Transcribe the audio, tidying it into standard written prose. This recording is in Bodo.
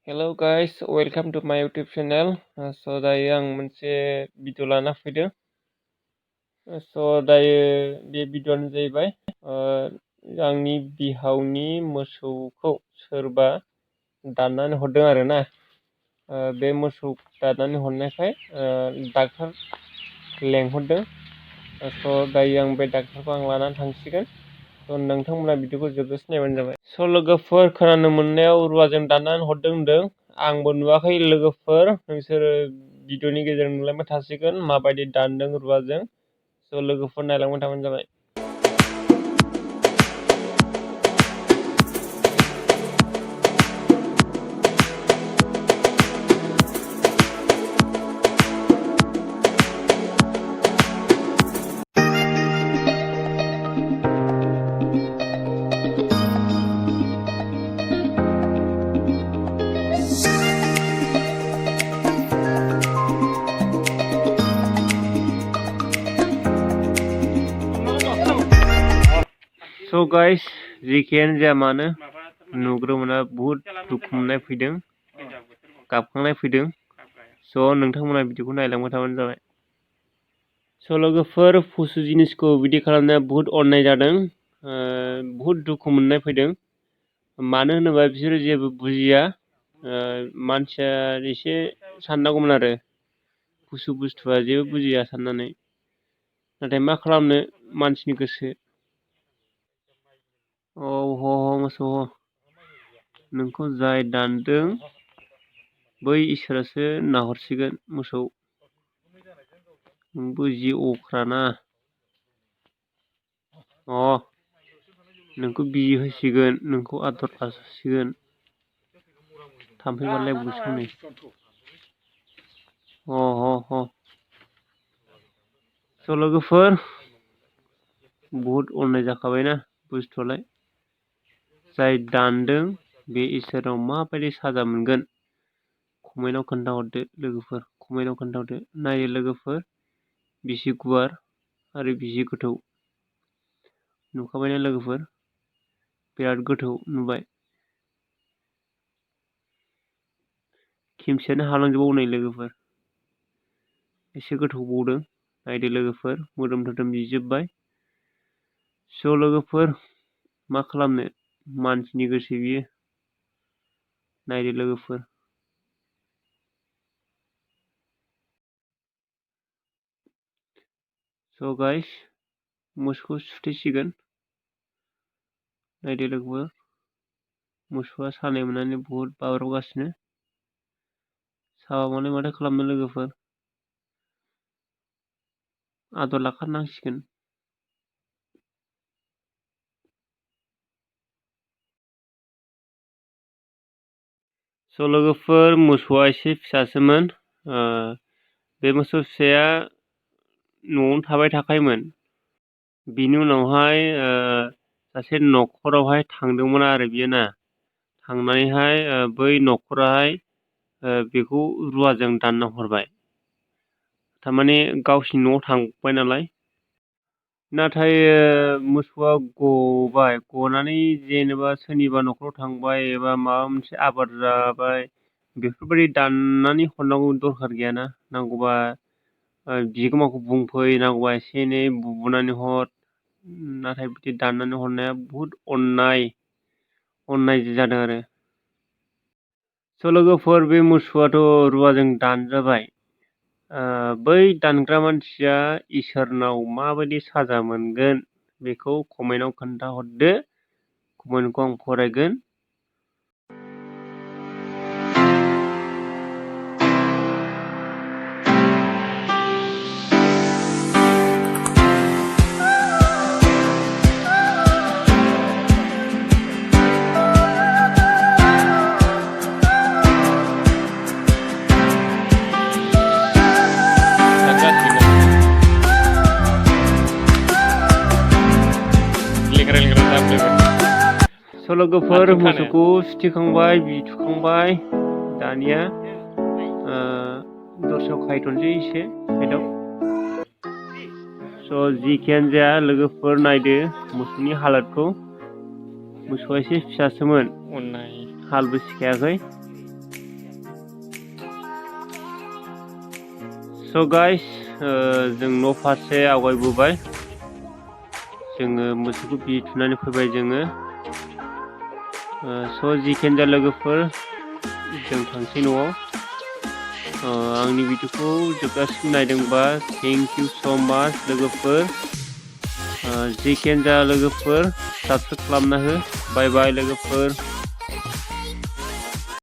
Hello guys, welcome to my YouTube channel. दायो आं मोनसे भिडिअ लाना फैदों। दायो बे भिडिअआनो जाहैबाय आंनि बिहावनि मोसौखौ सोरबा दाननानै हरदों आरोना। बे मोसौ दाननानै हरनायखाय डाक्टार लेंहरदों। दायो आं बे डाक्टारखौ लानानै थांसिगोन। नोंथांमोना भिडिअखौ जोबजासिम नायबानो जाबाय। लोगोफोर, खोनानो मोननायाव रुवाजों दाननानै हरदों होनदों। आंबो नुवाखै लोगोफोर, नोंसोरो भिडिअनि गेजेरजों नुलांबाय थासिगोन माबायदि दानदों रुवाजों। लोगोफोर नायलांबाय थाबानो जाबाय। गाइस, जेखियानो जाया मानो नुग्रोमोना बुहुद दुखु मोननाय फैदों, गाबखांनाय फैदों। नोंथांमोना भिडिअखौ नायलांबाय थाबानो जाबाय। लोगोफोर, पशु जिनिसखौ बिदि खालामनाया बुहुद अननाय जादों। बुहुद दुखु मोननाय फैदों। मानो होनोबा बिसोरो जेबो बुजिया। मानसिया एसे साननांगौमोन आरो, पशु बुस्थुआ जेबो बुजिया साननानै। नाथाय मा खालामनो, मानसिनि गोसो। मोसौ, नोंखौ जाय दानदों बै इसोरासो नाहरसिगोन। मोसौ, नोंबो जि अख्राना। नोंखौ बिजि होसिगोन, नोंखौ आदर लासिगोन। थाम्फै बारलाय बुसै नै। लोगोफोर, बुहुद अननाय जाखाबायना बुस्थुआलाय। जाय दानदों बे इसोराव माबायदि साजा मोनगोन, कमेन्टआव खोन्थाहरदो लोगोफोर, कमेन्टआव खोन्थाहरदो। नायो लोगोफोर, बिसि गुवार आरो बिसि गोथौ। नुखाबायना लोगोफोर, बिराद गोथौ नुबाय। खेमसेयानो हालांजोबावो नै लोगोफोर, एसे गोथौबावदों। नायदो लोगोफोर, मोदोम थोदोम जिजोब्बाय। लोगोफोर, मा खालामनो, मानसिनि गोसो बियो। नायदो लोगोफोर। गाइस, मोसौखौ सुथेसिगोन। नायदो लोगोफोर, मोसौआ सानाय मोननानै बुहुद बाब्राबगासिनो। साबा माथो खालामनो लोगोफोर, आदर लाखानांसिगोन। लोगोफोर, मोसौआ एसे फिसासोमोन। बे मोसौ फिसाया न'आवनो थाबाय थाखायोमोन। बिनि उनावहाय सासे न'खरावहाय थांदोंमोन आरो बियो ना। थांनानैहाय बै न'खराहाय बेखौ रुवाजों दानना हरबाय। थारमाने गावसिनि न'आव थांबाय नालाय। नाथाय मोसौआ गबाय, गनानै जेनेबा सोरनिबा न'खराव थांबाय एबा माबा मोनसे आबाद जाबाय, बेफोरबायदि दाननानै हरनांगौ दरखार गैयाना। नांगौबा बिगोमाखौ बुंफै, नांगौबा एसे एनै बुनानै हर। नाथाय बिदि दाननानै हरनाया बुहुद अननाय जादों आरो। लोगोफोर, बे मोसौआथ' रुवाजों दानजाबाय। बै दानग्रा मानसिया इसोरनाव माबायदि साजा मोनगोन, बेखौ कमेन्टआव खोन्थाहरदो। कमेन्टखौ आं फरायगोन। लोगोफोर, मोसौखौ सुथेखांबाय, बिथुखांबाय। दानिया दस्रायाव खायथ'नोसै एसे साइडआव। जिखियानो जाया लोगोफोर, नायदो मोसौनि हालोदखौ। मोसौआ एसे फिसासोमोन, हालबो सिखायाखै। स' गाइस जों न' फारसे आवगायबोबाय। जोङो मोसौखौ बि थुनानै फैबाय जोङो। स' जिखियानो लोगोफोर जों थांसै न'आव। आंनि भिडिअखौ जोबजासिम नायदोंबा थेंक इउ स' माच लोगोफोर। जिखियानो लोगोफोर साबस्क्राइब खालामना हो। बाय बाय लोगोफोर।